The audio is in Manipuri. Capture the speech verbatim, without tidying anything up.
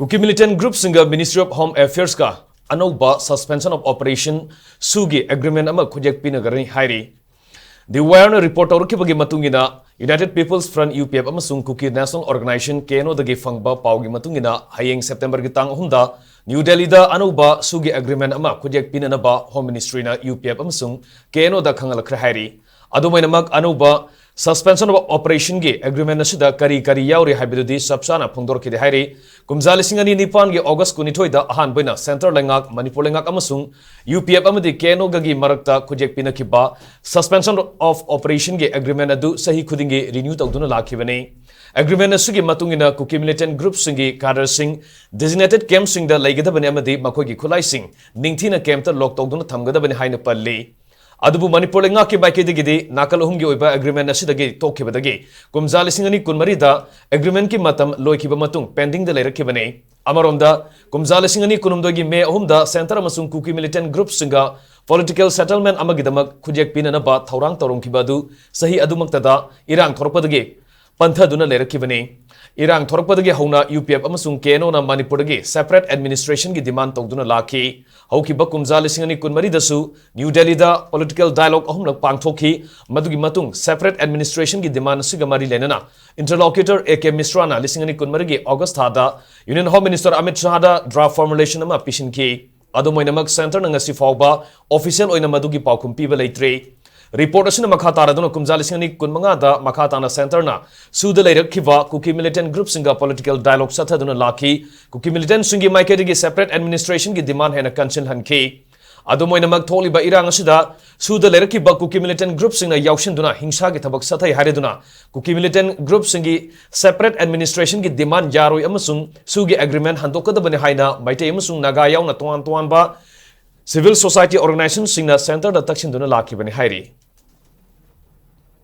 ꯀꯨꯀꯤ ꯃꯤꯂꯤꯇꯦꯟ ꯒ꯭ꯔꯨꯞꯁꯤꯡꯒ ꯃꯤꯅꯤꯁꯇ꯭ꯔꯤ ꯑꯣꯐ ꯍꯣꯝ ꯑꯦꯐꯤꯌꯔꯁꯀ ꯑꯅꯧꯕ ꯁꯁꯄꯦꯟꯁꯟ ꯑꯣꯐ ꯑꯣꯄꯔꯦꯁꯟ ꯁꯨꯒꯤ ꯑꯦꯒ꯭ꯔꯤꯃꯦꯟ ꯑꯃ ꯈꯨꯠꯌꯦꯛ ꯄꯤꯅꯒꯅꯤ ꯍꯥꯏꯔꯤ꯫ ꯗꯤ ꯋꯥꯌꯔꯅ ꯔꯤꯄꯣꯔꯠ ꯇꯧꯔꯛꯈꯤꯕꯒꯤ ꯃꯇꯨꯡ ꯏꯟꯅ, united peoples front, U P F, ꯑꯃꯁꯨꯡ Kuki national organisation, K N ꯑꯣꯗꯒꯤ ꯐꯪꯕ ꯄꯥꯎꯒꯤ ꯃꯇꯨꯡ ꯏꯟꯅ, ꯍꯌꯦꯡ ꯁꯦꯞꯇꯦꯝꯕꯔꯒꯤ ꯇꯥꯡ ꯑꯍꯨꯝꯗ ꯅ꯭ꯌꯨ ꯗꯦꯜꯂꯤꯗ ꯑꯅꯧꯕ ꯁꯨꯒꯤ ꯑꯦꯒ꯭ꯔꯤꯃꯦꯟ ꯑꯃ ꯈꯨꯠꯌꯦꯛ ꯄꯤꯅꯅꯕ ꯍꯣꯝ ꯃꯤꯅꯤꯁꯇ꯭ꯔꯤꯅ ꯌꯨ ꯄꯤ ꯑꯦꯐ ꯑꯃꯁꯨꯡ ꯀꯦ ꯑꯦꯟ ꯑꯣꯗ ꯈꯪꯍꯜꯂꯛꯈ꯭ꯔꯦ ꯍꯥꯏꯔꯤ꯫ ꯑꯗꯨꯝ ꯑꯣꯏꯅꯃꯛ, ꯑꯅꯧꯕ ꯁꯁꯄꯦꯟꯁꯟ ꯑꯣꯐ ꯑꯣꯄꯔꯦꯁꯟꯒꯤ ꯑꯦꯒ꯭ꯔꯤꯃꯦꯟ ꯑꯁꯤꯗ ꯀꯔꯤ ꯀꯔꯤ ꯌꯥꯎꯔꯤ ꯍꯥꯏꯕꯗꯨꯗꯤ ꯆꯞ ꯆꯥꯅ ꯐꯣꯡꯗꯣꯔꯛꯈꯤꯗꯦ ꯍꯥꯏꯔꯤ꯫ ꯀꯨꯝꯖꯥ ꯂꯤꯁꯤꯡ ꯑꯅꯤ ꯅꯤꯄꯥꯟꯒꯤ ꯑꯣꯒꯁ ꯀꯨꯟꯅꯤꯊꯣꯏꯗ ꯑꯍꯥꯟꯕ ꯑꯣꯏꯅ ꯁꯦꯟꯇꯔ ꯂꯩꯉꯥꯛ, ꯃꯅꯤꯄꯨꯔ ꯂꯩꯉꯥꯛ ꯑꯃꯁꯨꯡ ꯌꯨ ꯄꯤ ꯑꯦꯐ ꯑꯃꯗꯤ ꯀꯦ ꯑꯦꯟ ꯑꯣꯒꯒꯤ ꯃꯔꯛꯇ ꯈꯨꯠꯌꯦꯛ ꯄꯤꯅꯈꯤꯕ ꯁꯁꯄꯦꯟꯁꯟ ꯑꯣꯐ ꯑꯣꯄꯔꯦꯁꯟꯒꯤ ꯑꯦꯒ꯭ꯔꯤꯃꯦꯟ ꯑꯗꯨ ꯆꯍꯤ ꯈꯨꯗꯤꯡꯒꯤ ꯔꯤꯅ꯭ꯌꯨ ꯇꯧꯗꯨꯅ ꯂꯥꯛꯈꯤꯕꯅꯤ꯫ ꯑꯦꯒ꯭ꯔꯤꯃꯦꯟ ꯑꯁꯤꯒꯤ ꯃꯇꯨꯡ ꯏꯟꯅ, ꯀꯨꯀꯤ ꯃꯤꯂꯤꯇꯦꯟ ꯒ꯭ꯔꯨꯞꯁꯤꯡꯒꯤ ꯀꯥꯗꯔꯁꯤꯡ ꯗꯤꯖꯤꯒꯅꯦꯇꯦꯗ ꯀꯦꯝꯞꯁꯤꯡꯗ ꯂꯩꯒꯗꯕꯅꯤ ꯑꯃꯗꯤ ꯃꯈꯣꯏꯒꯤ ꯈꯨꯠꯂꯥꯏꯁꯤꯡ ꯅꯤꯡꯊꯤꯅ ꯀꯦꯝꯞꯇ ꯂꯣꯛ ꯇꯧꯗꯨꯅ ꯊꯝꯒꯗꯕꯅꯤ ꯍꯥꯏꯅ ꯄꯜꯂꯤ꯫ ꯑꯗꯨꯕꯨ ꯃꯅꯤꯄꯨꯔ ꯂꯩꯉꯥꯛꯀꯤ ꯃꯥꯏꯀꯩꯗꯒꯤꯗꯤ ꯅꯥꯀꯜ ꯑꯍꯨꯝꯒꯤ ꯑꯣꯏꯕ ꯑꯦꯒ꯭ꯔꯤꯃꯦꯟ ꯑꯁꯤꯗꯒꯤ ꯇꯣꯛꯈꯤꯕꯗꯒꯤ ꯀꯨꯝꯖꯥ ꯂꯤꯁꯤꯡ ꯑꯅꯤ ꯀꯨꯟꯃꯔꯤꯗ ꯑꯦꯒ꯭ꯔꯤꯃꯦꯟꯒꯤ ꯃꯇꯝ ꯂꯣꯏꯈꯤꯕ ꯃꯇꯨꯡ ꯄꯦꯟꯗꯤꯡꯗ ꯂꯩꯔꯛꯈꯤꯕꯅꯤ꯫ ꯑꯃꯔꯣꯝꯗ, ꯀꯨꯝꯖꯥ ꯂꯤꯁꯤꯡ ꯑꯅꯤ ꯀꯨꯟꯍꯨꯝꯗꯣꯏꯒꯤ ꯃꯦ ꯑꯍꯨꯝꯗ ꯁꯦꯟꯇꯔ ꯑꯃꯁꯨꯡ ꯀꯨꯀꯤ ꯃꯤꯂꯤꯇꯦꯟ ꯒ꯭ꯔꯨꯞꯁꯤꯡꯒ ꯄꯣꯂꯤꯇꯤꯀꯦꯜ ꯁꯦꯇꯜꯃꯦꯟ ꯑꯃꯒꯤꯗꯃꯛ ꯈꯨꯠꯌꯦꯛ ꯄꯤꯅꯅꯕ ꯊꯧꯔꯥꯡ ꯇꯧꯔꯝꯈꯤꯕ ꯑꯗꯨ ꯆꯍꯤ ꯑꯗꯨꯃꯛꯇꯗ ꯏꯔꯥꯡ ꯊꯣꯔꯛꯄꯗꯒꯤ ꯄꯟꯊꯗꯨꯅ ꯂꯩꯔꯛꯈꯤꯕꯅꯤ꯫ ꯏꯔꯥꯡ ꯊꯣꯔꯛꯄꯗꯒꯤ ꯍꯧꯅ ꯌꯨ ꯄꯤ ꯑꯦꯐ ꯑꯃꯁꯨꯡ ꯀꯦ ꯑꯦꯟ ꯑꯣꯅ ꯃꯅꯤꯄꯨꯔꯗꯒꯤ ꯁꯦꯄꯔꯦꯠ ꯑꯦꯗꯃꯤꯅꯤꯁꯇ꯭ꯔꯦꯁꯟꯒꯤ ꯗꯤꯃꯥꯟ ꯇꯧꯗꯨꯅ ꯂꯥꯛꯈꯤ꯫ ꯍꯧꯈꯤꯕ ꯀꯨꯝꯖꯥ ꯂꯤꯁꯤꯡ ꯑꯅꯤ ꯀꯨꯟꯃꯔꯤꯗꯁꯨ ꯅ꯭ꯌꯨ ꯗꯦꯜꯂꯤꯗ ꯄꯣꯂꯤꯇꯤꯀꯦꯜ ꯗꯥꯏꯂꯣꯒ ꯑꯍꯨꯝꯂꯛ ꯄꯥꯡꯊꯣꯛꯈꯤ꯫ ꯃꯗꯨꯒꯤ ꯃꯇꯨꯡ ꯁꯦꯄꯔꯦꯠ ꯑꯦꯗꯃꯤꯅꯤꯁꯇ꯭ꯔꯦꯁꯟꯒꯤ ꯗꯤꯃꯥꯟ ꯑꯁꯤꯒ ꯃꯔꯤ ꯂꯩꯅꯅ ꯏꯟꯇꯔꯂꯣꯀ꯭ꯌꯨꯇꯔ ꯑꯦ ꯀꯦ ꯃꯤꯁ꯭ꯔꯥꯅ ꯂꯤꯁꯤꯡ ꯑꯅꯤ ꯀꯨꯟꯃꯔꯤꯒꯤ ꯑꯣꯒꯁ ꯊꯥꯗ ꯌꯨꯅꯤꯌꯟ ꯍꯣꯝ ꯃꯤꯅꯤꯁꯇꯔ ꯑꯃꯤꯠ ꯁꯥꯍꯗ ꯗ꯭ꯔꯥꯐ ꯐꯣꯔꯃꯨꯂꯦꯁꯟ ꯑꯃ ꯄꯤꯁꯤꯟꯈꯤ꯫ ꯑꯗꯨꯝ ꯑꯣꯏꯅꯃꯛ, ꯁꯦꯟꯇꯔꯅ ꯉꯁꯤ ꯐꯥꯎꯕ ꯑꯣꯐꯤꯁꯤꯌꯦꯜ ꯑꯣꯏꯅ ꯃꯗꯨꯒꯤ ꯄꯥꯎꯈꯨꯝ ꯄꯤꯕ ꯂꯩꯇ꯭ꯔꯤ꯫ ꯔꯤꯄꯣꯔꯠ ꯑꯁꯤꯅ ꯃꯈꯥ ꯇꯥꯔꯗꯨꯅ ꯀꯨꯝꯖꯥ ꯂꯤꯁꯤꯡ ꯑꯅꯤ ꯀꯨꯟꯃꯉꯥꯗ ꯃꯈꯥ ꯇꯥꯅ ꯁꯦꯟꯇꯔꯅ ꯁꯨꯗ ꯂꯩꯔꯛꯈꯤꯕ ꯀꯨꯀꯤ ꯃꯤꯂꯤꯇꯦꯟ ꯒ꯭ꯔꯨꯞꯁꯤꯡꯒ ꯄꯣꯂꯤꯇꯤꯀꯦꯜ ꯗꯥꯏꯂꯣꯒ ꯆꯠꯊꯗꯨꯅ ꯂꯥꯛꯈꯤ꯫ ꯀꯨꯀꯤ ꯃꯤꯂꯤꯇꯦꯟꯁꯤꯡꯒꯤ ꯃꯥꯏꯀꯩꯗꯒꯤ ꯁꯦꯄꯔꯦꯠ ꯑꯦꯗꯃꯤꯅꯤꯁꯇ꯭ꯔꯦꯁꯟꯒꯤ ꯗꯤꯃꯥꯟ ꯍꯦꯟꯅ ꯀꯟꯁꯤꯜꯍꯟꯈꯤ꯫ ꯑꯗꯨꯝ ꯑꯣꯏꯅꯃꯛ, ꯊꯣꯛꯂꯤꯕ ꯏꯔꯥꯡ ꯑꯁꯤꯗ ꯁꯨꯗ ꯂꯩꯔꯛꯈꯤꯕ ꯀꯨꯀꯤ ꯃꯤꯂꯤꯇꯦꯟ ꯒ꯭ꯔꯨꯞꯁꯤꯡꯅ ꯌꯥꯎꯁꯤꯟꯗꯨꯅ ꯍꯤꯡꯁꯥꯒꯤ ꯊꯕꯛ ꯆꯠꯊꯩ ꯍꯥꯏꯔꯗꯨꯅ ꯀꯨꯀꯤ ꯃꯤꯂꯤꯇꯦꯟ ꯒ꯭ꯔꯨꯞꯁꯤꯡꯒꯤ ꯁꯦꯄꯔꯦꯠ ꯑꯦꯗꯃꯤꯅꯤꯁꯇ꯭ꯔꯦꯁꯟꯒꯤ ꯗꯤꯃꯥꯟ ꯌꯥꯔꯣꯏ ꯑꯃꯁꯨꯡ ꯁꯨꯒꯤ ꯑꯦꯒ꯭ꯔꯤꯃꯦꯟ ꯍꯟꯗꯣꯛꯀꯗꯕꯅꯤ ꯍꯥꯏꯅ ꯃꯩꯇꯩ ꯑꯃꯁꯨꯡ ꯅꯥꯒꯥ ꯌꯥꯎꯅ ꯇꯣꯉꯥꯟ ꯇꯣꯉꯥꯟꯕ ꯁꯤꯚꯤꯜ ꯁꯣꯁꯥꯏꯇꯤ ꯑꯣꯔꯒꯅꯥꯏꯖꯦꯁꯟꯁꯤꯡꯅ ꯁꯦꯟꯇꯔꯗ ꯇꯛꯁꯤꯟꯗꯨꯅ ꯂꯥꯛꯈꯤꯕꯅꯤ ꯍꯥꯏꯔꯤ꯫